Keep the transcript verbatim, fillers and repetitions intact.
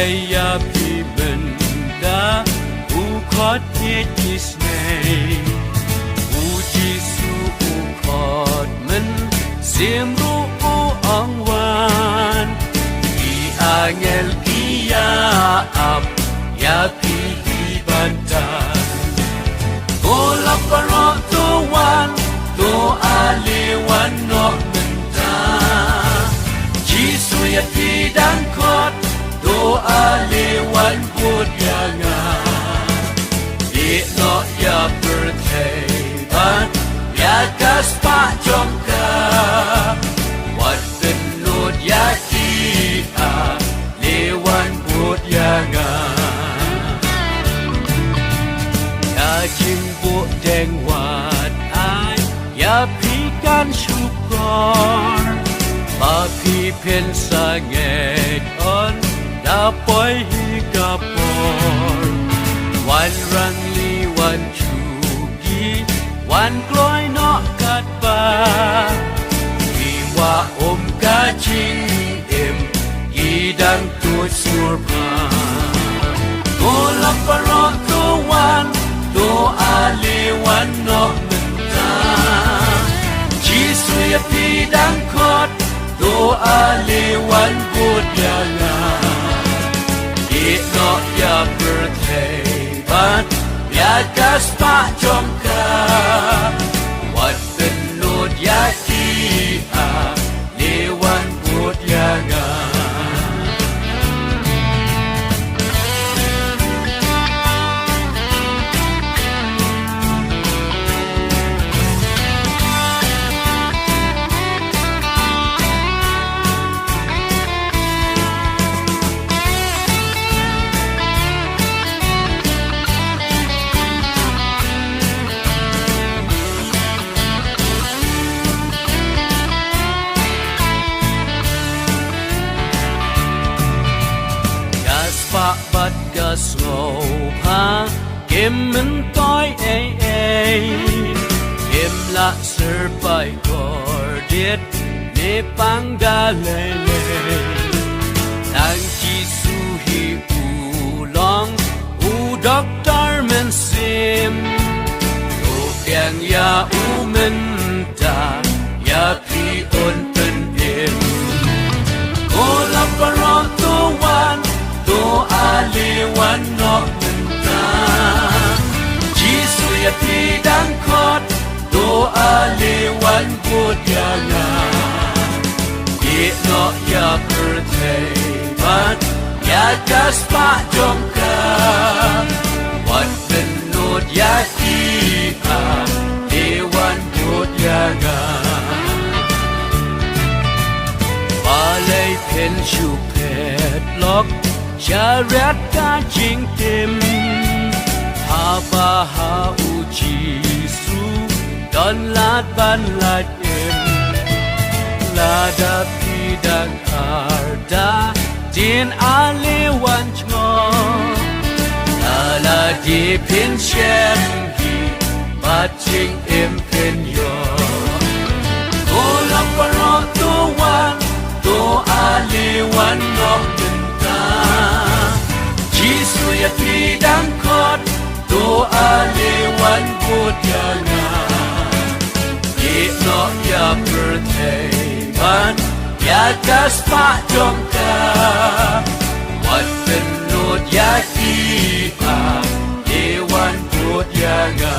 Ïa phi mynta u khot ïa ki sneng. U Jisu u khot mynsiem ruh u ong wan. Ki angel ki ïa ap ïa phi ki bynta. Ko la paralok to wan, to ale wan noh mynta. Jisu ïa phi dang khot, to ale wan bud ïa nga. Ïeh noh ïa pyrthei bad ïa ka spah jong ka. Wat pynlut ïa ki, ale wan bud ïa nga. Ïa jingbuh deng wat ai ïa phi kan shukor. Ba phi phin sa ngeit on da poi hi ka por. Wan rangli wan shu ki, wan kloi noh katba. Ki wah um ka jingim, ki dang tuid sur pha. Ko la paralok to wan, to ale wan noh mynta. Jisu ïa phi dang khot, to ale wan bud ïa nga. Ïeh noh ïa pyrthei bad ïa ka spah jong ka. Wat pynlut ïa ki, ale wan bud ïa nga. Ka spah bad ka sngewbha kim myntoi ei ei. Kim lah syrpai kordit ne pang da lei lei. Tang Jisu hi u long u doktor mynsiem. To biang ïa u mynta, ïa phi un pynim. Ko la paralok to wan, to ale wan noh mynta. Jisu ïa phi dang khot, to ale wan bud ïa nga. Ïeh noh ïa pyrthei bad ïa ka spah jong ka. Wat pynlut ïa ki, ale wan bud ïa nga. Balei phin shu phet lok sha riat ka jingtim? Haba ha u Jisu don lad ban lait im. Lada phi dang artatien, ale wan jngoh. Lada phin shem hi bad jingim phin ïoh. Ko la paralok to wan, to ale wan noh mynta. Jisu ïa phi dang khot, to ale wan bud ïa nga. Ïeh noh ïa pyrthei bad ïa ka spah jong ka. Wat pynlut ïa ki, ale wan bud ïa nga.